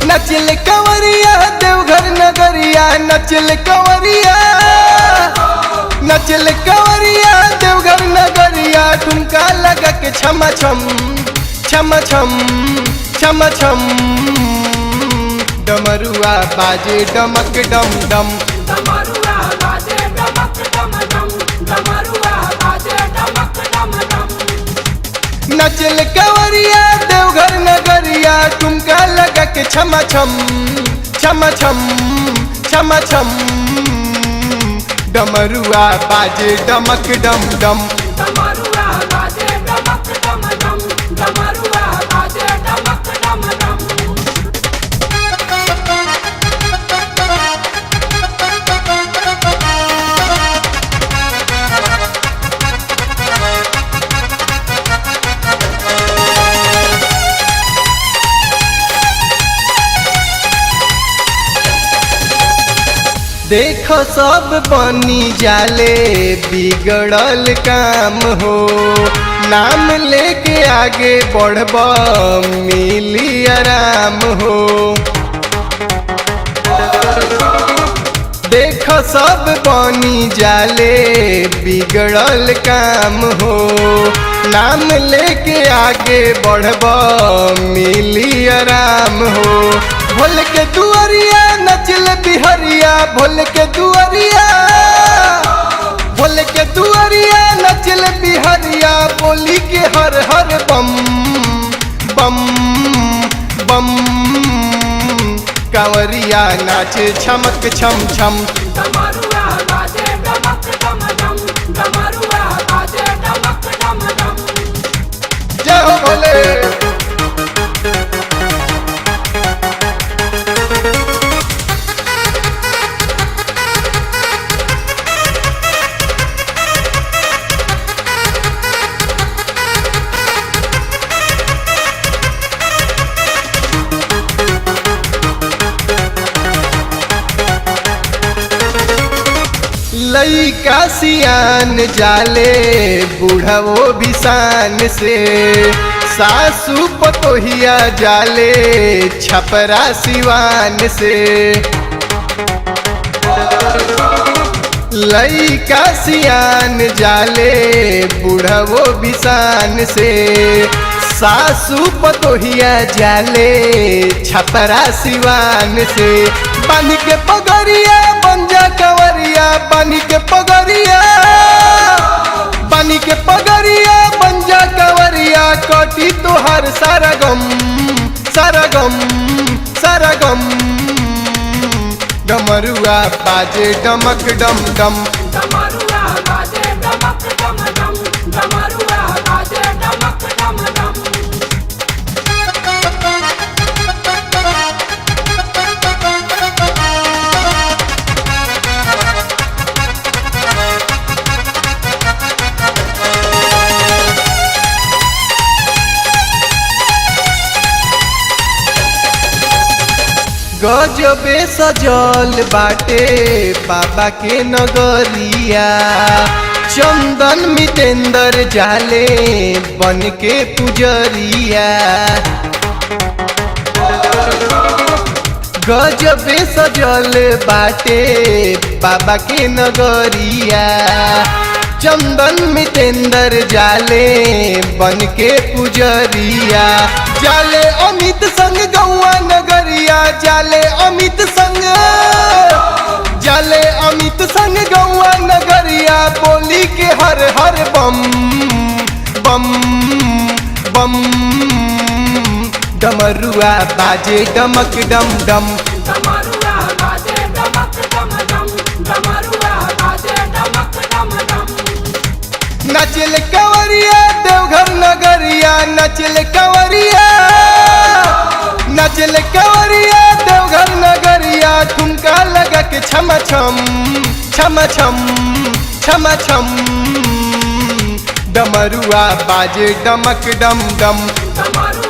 नचल कंवरिया देवघर नगरिया, नचल कंवरिया, नचल कंवरिया देवघर नगरिया, ठुमका लगा के छम छम छम छम छम छम, डमरुआ बाजे डमक डम डम। डमरुआ बाजे डमक डम डम, डमरुआ बाजे डमक डम डम। नचल कंवरिया देवघर नगरिया, ठुमका लगा के छम छम छम छम छम छम, डमरुआ बाजे डमक डम डम। डमरुआ बाजे डमक डम डम, डमरुआ बाजे डमक डम डम। देखो सब बनी जाले बिगड़ल काम हो, नाम लेके आगे बढ़ब मिली आराम हो। देखो सब बनी जाले बिगड़ल काम हो, नाम लेके आगे बढ़ब मिली आराम हो। भोल के दुआरिया नचल बिहरिया, भोल के दुआरिया, भोल के दुआरिया नचल बिहरिया, बोली के हर हर बम बम बम, कांवरिया नाचे छमक छम छम। डमरुआ बाजे डमक डम डम, डमरुआ बाजे डमक डम डम। जय हो भोले। लइका सियान जाले बूढ़वो भी शान से, सासू पतोहिया जाले छपरा सिवान से। लइका सियान जाले बूढ़वो भी शान से, सासू पतोहिया जाले छपरा सिवान से। बांध के पगड़िया बन जा कंवरिया, बांध के पगड़िया, बांध के पगड़िया बन जा कंवरिया, कटी तोहर सारा गम सारा गम सारा गम, डमरुआ बाजे डमक डम डम। डमरुआ बाजे डमक डम डम, डमरुआ बाजे डमक डम डम। गजबे सजल बाटे बाबा के नगरिया, चंदन मितेंदर जाले बन के पुजरिया। गजबे सजल बाटे बाबा के नगरिया, चंदन मितेंदर जाले बन के पुजरिया। जाले अमित संग गौआ नगरिया, जाले अमित संग, जाले अमित संग गौआ नगरिया, बोली के हर हर बम बम बम, डमरुआ बाजे डमक डम डम। डमरुआ बाजे डमक डम डम, डमरुआ बाजे डमक डम डम। नचल कंवरिया देवघर नगरिया, नचल कंवरिया, नचल कंवरिया देवघर नगरिया, ठुमका लगा के छम छम छम छम छम छम, डमरुआ बाजे डमक डम डम। डमरुआ